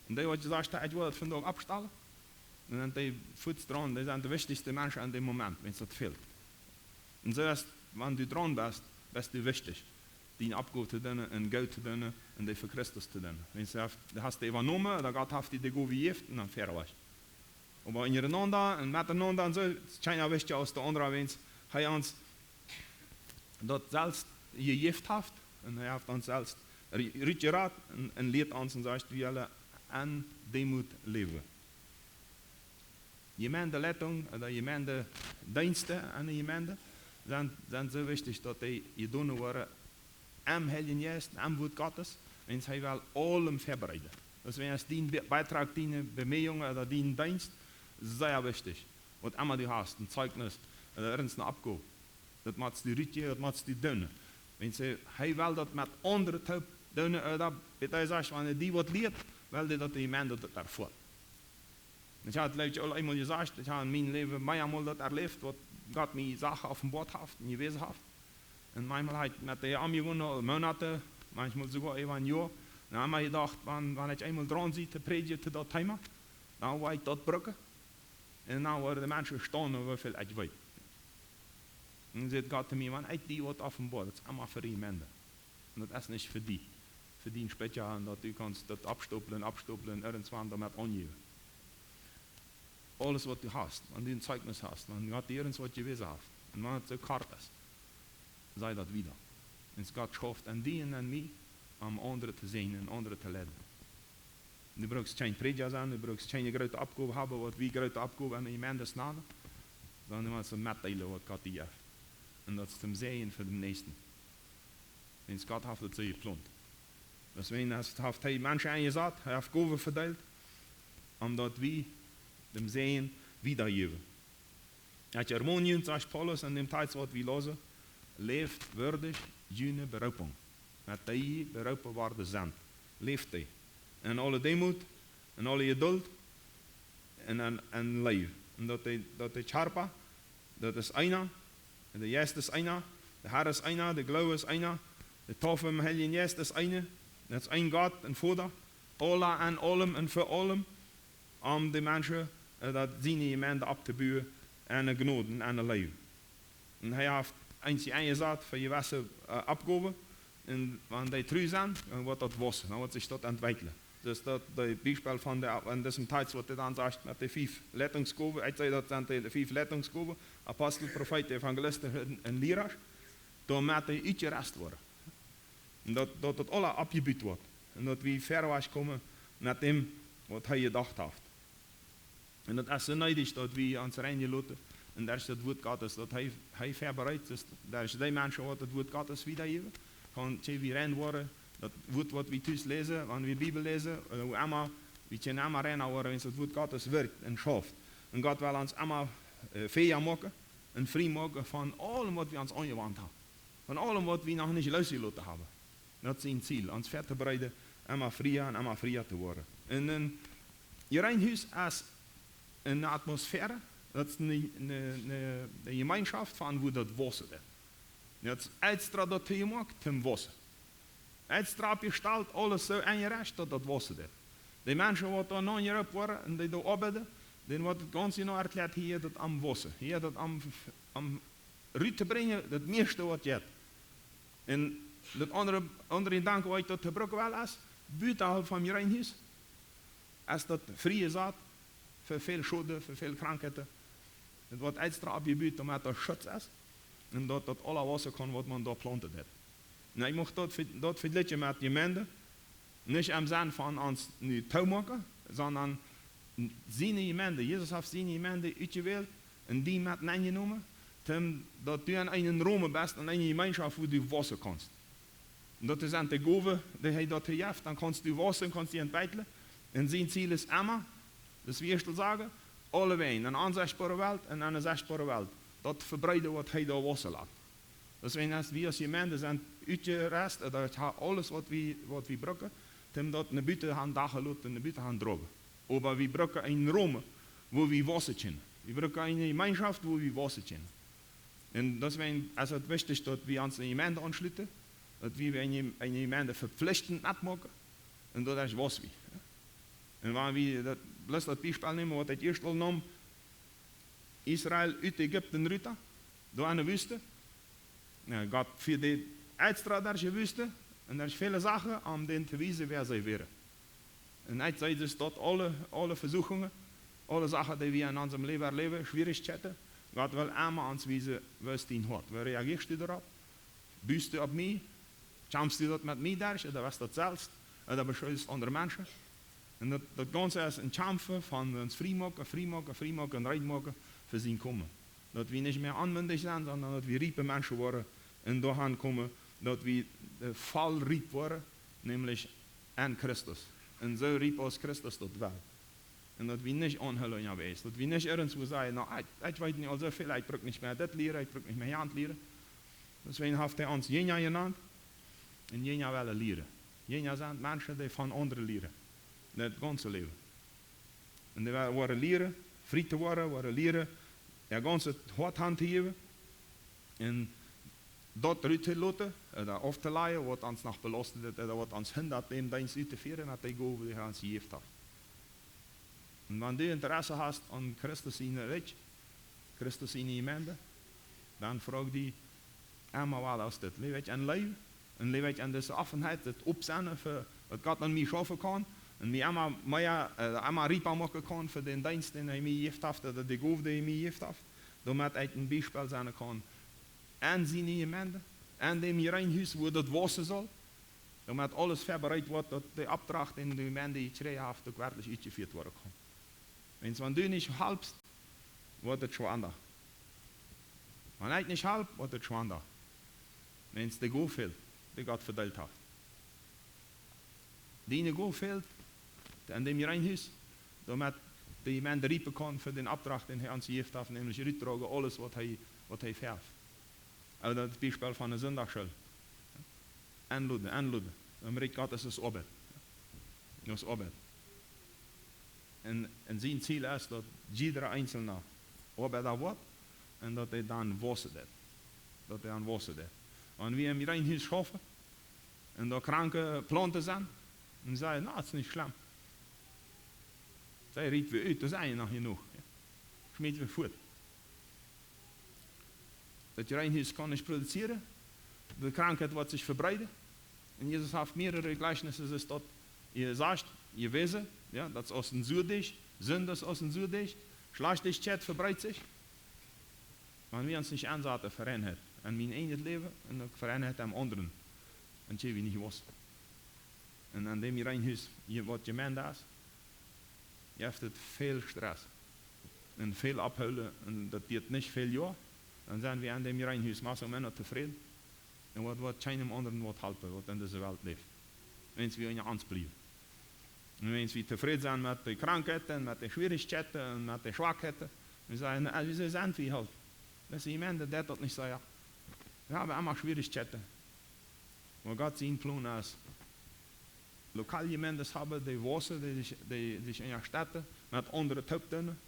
un dee waut jesajcht haft, ekj well et vondoag oppstalen, dan sent dee fuaz draun, dee sent de wichtichste Menschen en däm Moment, wiels daut fält. Un soo es, wan du draun best, best du wichtich, diene Oppgow to doonen un Goot to doonen un dee fa Christus to doonen. Wiels du hast, du hast dee äwajenomen, ooda Gott haft die de Gow jejäft un dan fäa wajch. Oba unjarenaunda un metenaunda un soo, es kjeena wichtja aus de aundra, wiels hee ons daut selfst jejäft haft un hee haft ons selfst ri-, rutjerat un, un lieet ons un sajcht, wie aule en Deemoot läwen. Jemeendeleitung ooda Jemeendedeensten aun de Jemeend sent, sent soo wichtich, daut dee jedonen woaren em Heiljen Jeist, em Wuat Gottes, wiels hee well aulem väabereiden. Daut es, wan es dien Be-, Beitrag, diene Bemieejunk ooda dien Deenst, sea wichtich. Waut emma du hast, een Zeijchnis, ooda irjent eene Oppgow, daut motst du rutjäwen, daut motst du doonen. Wiels hee, hee well daut met aundre toop doonen, ooda, waut hee sajcht, wan hee die waut lieet, well hee daut de Jemeend daut erfoat. Ekj hab, jleew ekj, aul eemol jesajcht, ekj hab en mien Läwen mearmol daut erläft, waut Gott mie Sachen openboat haft un jewäsen haft. Un maunchmol hab ekj met dee aunjegonen, aul Moonaten, maunchmol soogoa äwa een Joa. Un dan hab ekj jedocht, wan, wan ekj eemol draun sie to prädjen to daut Thema, dan woa ekj daut brucken. Un dan woaren de Menschen staunen, woo väl ekj weet. Un dan sajcht Gott to mie, wan ekj die waut openboa, daut es emma fa de Jemeend. Un daut es nich fa die, fa dien Spetja, un daut du kaust daut oppstoplen, oppstoplen, irjentwan doamet aunjäwen. Aules waut du hast, wan du een Zeijchnis hast, wan Gott die irjent waut jewäsen haft, un wan et soo kort es, saj daut wieda. Wiels Gott schauft aun die un aun mie, om aundre to säajnen un aundre to leiden. Du brukst kjeen Prädja sennen, du brukst kjeene groote Oppgow haben, waut wie groote Oppgow aun de Jemeend nanen, sonda du motst metdeelen, waut Gott die jeft. Un daut es toom Säajen fa dän Näakjsten. Wiels Gott haft et soo jeplont. Deswäajen haft, haft hee Menschen enjesat, hee haft Gowen vedeelt, om daut wie dän Säajen wiedajäwen. Ekj ermon junt, sajcht Paulus en däm Tekjst, waut wie läsen, läft würdisch june Beroopunk, met dee jie beroopen worden sent. Läft dee. En aule Deemoot, en aule Jeduld, en, en, en Leew. Un daut de, daut de Kjarpa, daut es eena, un de Jeist es eena, de Herr es eena, de Gloowen es eena, de Taufe em Heiljen Jeist es eene, daut es een Gott un Voda, aula en aulem un fa aulem, om de Menschen, äh, daut siene Jemeend opptobuen en de Jnod un en de Leew. Un hee haft eenje enjesat fa jewesse, äh, Oppgowen. Un wan dee tru sent, dan woat daut wausen, dan woat sikj daut entwekjlen. Soo aus daut, daut Biespel von de, en disen Tekjst, waut hee dan sajcht met de fief Leitungsgowen, ekj saj, daut sent de, de fief Leitungsgowen, Apostel, Profeet, Evangelist un, un Liera. Doamet dee utjerest woaren. Un daut, daut daut aula oppjebut woat. Un daut wie verwoats komen met däm, waut hee jedocht haft. Un daut es soo needich, daut wie ons reinjeloten un daut es daut Wuat Gottes, daut hee, hee vebereit es, daut es dee Menschen, waut daut Wuat Gottes wiedajäwen. Kaun, see, wie rein woaren, daut Wuat, waut wie tus läsen, wan wie Bibel läsen, ooda woo emma, wie kjennen emma rein woaren, wan daut Wuat Gottes wirkjt un schauft. Un Gott well ons emma, äh, fäa moaken un frie moaken von aulem, waut wie ons aunjewant haben. Von aulem, waut wie noch nich losjeloten haben. Daut es sien Ziel, ons vettobreiden, emma fria un emma fria to woaren. Un een, een rein Hus es eene Atmosphäre, daut es eene, eene, eene, eene Jemeenschoft von woo daut wausen deit. Daut es extra doatoo jemoakt, toom wausen. Extra oppjestalt, aules soo enjerecht, daut daut wausen deit. De Menschen, waut doa nopp woaren un dee doa oabeiden, dän woat et gaunz jeneiw erkjläat, hia daut aum wausen, hia daut aum, aum ruttobrinjen, daut mieeschte, waut jeit. Un daut aundre, aundre Jedanke, waut ekj doa to brucken well, es, buta von mien Hus, es daut frie Sat fa väl Schoden, fa väl Krankheiten. Daut woat extra oppjebut, doamet daut Schutz es. Un daut daut aula wausen kaun, waut maun doa plaunten deit. Un ekj mucht daut ve-, daut vejlikjen met Jemeend. Nich em Senn von ons nu toomoaken, sonda siene Jemeend. Jesus haft siene Jemeend utjewält un die met nenjenomen. Tom, daut du en eenen Romen best, en eene Jemeenschoft, wua du wausen kaust. Un daut es aun de Gowen, dee hee daut hee jeft, dan kaust du wausen, kaust die entwekjlen. Un sien Ziel es emma, daut wie ieescht sajen, aulewäajen, en onsichtboare Welt un en eene sichtboare Welt, daut vebreeden, waut hee doa wausen lat. Daut wie aus, wie aus Jemeent sent utjerest, daut ha aules, waut wie, waut wie brucken, om daut no buten han dachen loten, no buten han droagen. Oba wie brucken eenen Romen, wua wie wausen kjennen. Wie brucken eene Jemeenschoft, wua wie wausen kjennen. Un daut wie, es et wichtich, daut wie ons eene Jemeent aunschluten, daut wie eene, eene Jemeent vepflichtend metmoaken. Un daut es, wua wie. Un wan wie daut, bloos daut Biespel nämen, waut ekj ieescht aul neem, Israel ut Ägipten rut, doa en de Wüste. Jo, Gott fieed dee extra derch de Wüste, un derch väle Sachen, om dän to wiesen, wäa see wieren. Un ekj saj, daut aule, aule Vesuchungen, aule Sachen, dee wie en onsem Läwen erläwen, Schwierichkjeiten, Gott well emma ons wiesen, woo es dien Hoat. Woo reagieescht du doaropp? Bust du opp mie? Kjamfst du daut met mie derch, ooda best daut selfst, ooda beschuldjst aundre Menschen? Un daut, daut Gaunze es een Kjamfen von ons frie moaken, frie moaken, frie moaken un reed moaken fa sien Komen. Daut wie nich mea onmündich sent, sonda daut wie riepe Menschen woaren un doahan komen, daut wie, äh, voll riep woaren, nämlich en Christus. Un soo riep aus Christus daut well. Un daut wie nich aunhoolen unjawäajes. Daut wie nich irjentwua sajen, na, ekj, ekj weet nu aul soo väl, ekj bruk nich mea dit lieren, ekj bruk nich mea jant lieren. Deswäajen haft hee ons Jinja jenant. Un Jinja wellen lieren. Jinja sent Menschen, dee von aundre lieren. Daut gaunze Läwen. Un dee woaren lieren, frie to woaren, woaren lieren, äa gaunzet Hoat han to jäwen. Un daut rut to loten, ooda auftoläajen, waut ons noch belastet, ooda waut ons hindat, dän Deenst uttofieren, met dee Gowen, dee hee ons jejäft haft. Un wan du Interesse hast aun Christus sien Rikj, Christus siene Jemeent, dan froag die emma wada aus dit. Läw ekj en Leew, un läw ekj en dise Offenheit, daut Opsennen fa waut Gott aun mie schaufen kaun, un mie emma mea, äh, emma riepa moaken kaun fa dän Deenst, dän hee mie jejäft haft, ooda de Gow, dee hee mie jejäft haft, doamet ekj een Biespel sennen kaun en siene Jemeent, en däm Jreenhus, wua daut wausen saul, doamet aules väabereit woat, daut de Opdrach, dän de Jemeent jekjräajen haft, uk werkjlich utjefieet woaren kaun. Wiels wan du nich halpst, woat et schwanda. Wan ekj nich halp, woat et schwanda. Wiels de Gow fält, dee Gott vedeelt haft. Diene Gow fält en däm Jreenhus, doamet de Jemeent riepen kaun fa dän Opdrach, dän hee ons jejäft haft, nämlich rutdroagen aules, waut hee, waut hee väahaft. Ooda daut Biespel von de Sindachschool. Enloden, enloden. Em Rikj Gottes es Oabeit. Daut es Oabeit. Un, un sien Ziel es, daut jieda eenselna Oabeida woat un daut hee dan wausen deit. Daut hee dan wausen deit. Wan wie em Jreenhus schaufen un doa Kranke plaunten sent, un sajen, na, daut es nich schlemm. See rieten wie ut, doa sent noch jenuach. Jo. Schmieten wie fuat. Daut Jreenhus kaun nich produzieren. De Krankheit woat sikj vebreeden. Un Jesus haft mearere Gleichnisse, es daut jesajcht, jewäsen, jo, daut es aus een Suadeajch, Sind es aus een Suadeajch, Schlajchtichkjeit vebreit sikj. Wan wie ons nich ensaten fa Reinheit, en mien eejnet Läwen un uk fa Reinheit em aundren, dan kjenn wie nich wausen. Un en däm Jreenhus, je-, waut Jemeent es, jeft et väl Stress un väl Ophoolen un daut diat nich väl Joa. Dan sent wie en däm Jreenhus más o menos tofräd. Un waut, waut kjeenem aundren woat halpen, waut en dise Welt läft. Wiels wie unja ons bliewen. Un wiels wie tofräd sent met de Krankheiten, met de Schwierichkjeiten un met de Schwakheiten. Wie sajen, na, woo sent wie halt? Daut es Jemeent, daut deit daut nich soo, jo. Wie haben emma Schwierichkjeiten. Oba Gott sien Plon es, lokale Jemeenten haben, dee wausen, dee sikj, dee sikj unjastetten, met aundre toop doonen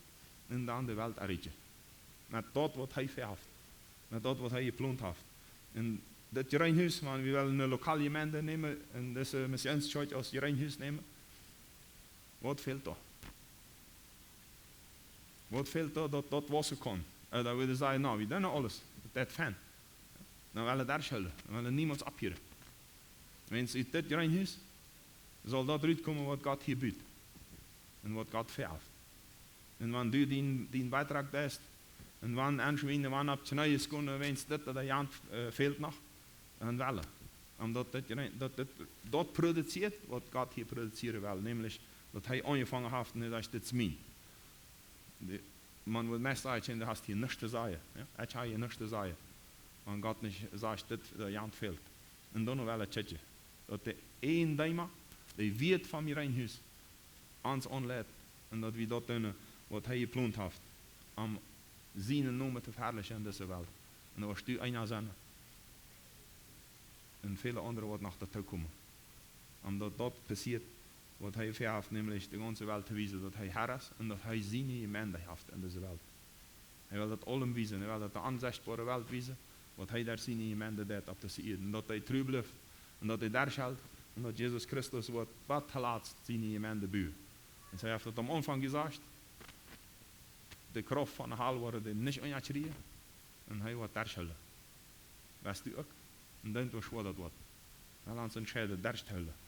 un dan de Welt erreichen. Met daut, waut hee väahaft, met daut, waut hee jeplont haft. Un daut Jreenhus, wan wie wellen eene lokale Jemeent nämen un dise Missionskjoakj aus Jreenhus nämen, waut fält doa? Waut fält doa, daut daut wausen kaun? Äh, dan wudden see sajen, na, wie doonen aules, daut es fein. Dan wellen wie doa schaufen, dan wellen wie niemols opphieren. Wan et ut dit Jreenhus saul daut rutkomen, waut Gott hia bieet un waut Gott väahaft. Un wan du dien, dien Beitrag deist, un wan aunschwinden, wan opp Kjnees gonen, wan dit ooda jant, äh, fält noch, dan wellen. Om daut dit Jreen-, daut dit, daut produzieet, waut Gott hia produzieren well, nämlich daut hee aunjefongen haft un hee sajcht, dit es mien. De-, Maun woat meist sajen: "Du hast hia nuscht to sajen." Jo? Ekj hab hia nuscht to sajen. Wan Gott nich sajcht: "Dit, äh, jant fält." Un dan woat hee kjikjen, daut de Ieejendeema de Wieet von mien Reinhus ons aunleit, un daut wie daut doonen, waut hee jeplont haft, om sienen Nomen to veharlichen en dise Welt. Un daut woascht du eena sennen. Un väle aundre, waut noch doatoo komen. Om daut daut passieet, waut hee väahaft, nämlich de gaunze Welt to wiesen, daut hee Herr es un daut hee siene Jemeent haft en dise Welt. Hee well daut aulem wiesen, hee well daut de onsechtboare Welt wiesen, waut hee derch siene Jemeent deit opp dise Ieed. Un daut hee tru blift, un daut hee derchhelt, un daut Jesus Christus woat bat toolatst siene Jemeent buen. Un hee haft daut aum Aunfank jesajcht, de Krauft von de Hal woat dee nich unjakjrieen, un hee woat derchhoolen. West du uk? Un dan woascht du daut woat. Well ons entscheiden, derchhoolen.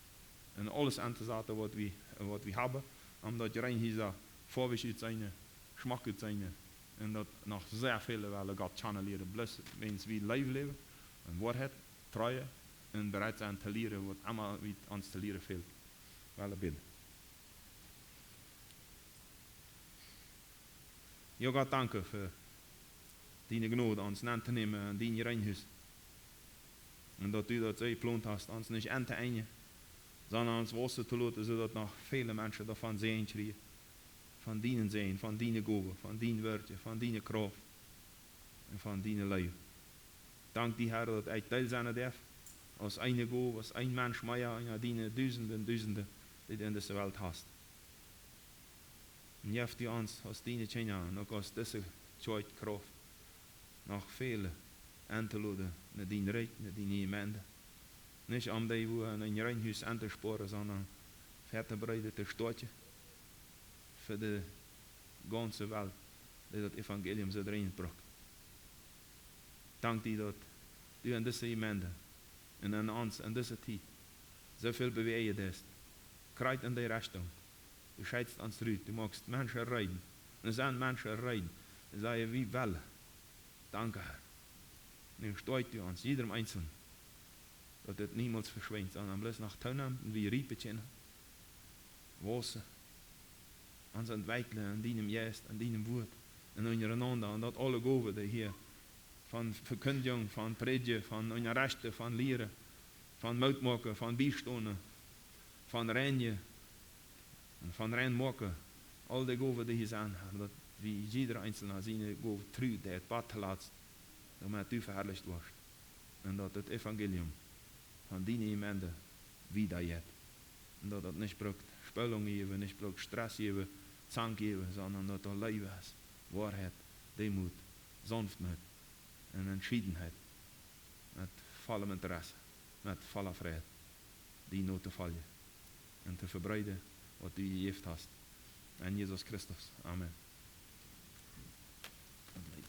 Un aules auntosaten, waut wie, waut wie haben, om daut Reinhus foadich uttoseenen, schmock uttoseenen. Un daut noch sea väle wellen Gott kjanen lieren, bloos wiels wie Leew läwen, un Woarheit, Treue, un bereit sennen to lieren, waut emma wie ons to lieren fält. Well bäden. Jo Gott, danke fa diene Jnod, ons auntonämen en dien Reinhus. Un daut du daut soo jeplont hast, ons nich auntoenjen, sonda ons wausen to loten, soo daut noch väle Menschen doavon Säajen kjrieen. Von dienen Säajen, von diene Gowen, von dien Wuat, von diene Krauft un von diene Leew. Dank die, Herr, daut ekj Deel sennen darf, aus eene Gow, aus een Mensch mea, unja diene Dusenden, Dusenden, dee du en dise Welt hast. Un jeff du ons aus diene Kjinja un uk aus dise Kjoakj Krauft, noch väle auntoloden no dien Rikj, no diene Jemeent. Nich om dee wua en een Reinhus auntospoaren, sonda vettobreeden, to stoakjen fa de gaunze Welt, dee daut Evangelium soo dringend brukt. Dank die, daut du en dise Jemeent un en ons en dise Tiet soo väl bewäajen deist. Krakjt en dee Rechtunk. Du scheetst ons rut, du moakst Menschen rein. Un sent Menschen rein. Un sajen: "Wie wellen." Danke, Herr. Nu stoakj du ons, jiedrem Eenzelnen, daut dit niemols veschwinjt, sonda bloos noch toonemt un wie riepe Kjinja wausen, ons entwekjlen en dienem Jeist, en dienem Wuat, un unjarenaunda, un daut aule Gowen, dee hia von Vekjindjunk, von Prädjen, von Unjarechten, von Lieren, von Moot moaken, von Biestonen, von reinjen un von rein moaken, aul dee Gowen, dee hia sent, Herr, daut wie jiedra eenzelna siene Gow tru deit, bat toolatst, doamet du veharlicht woascht. Un daut daut Evangelium von diene Jemeent wieda jeit. Un daut daut nich brukt Spaltunk jäwen, nich brukt Stress jäwen, Zank jäwen, sonda daut doa Leew es, Woarheit, Deemoot, Saunftmoot un Entschiedenheit, met vollem Interesse, met volla Freid, die notofoljen un to vebreeden, waut du jejäft hast. En Jesus Christus. Amen.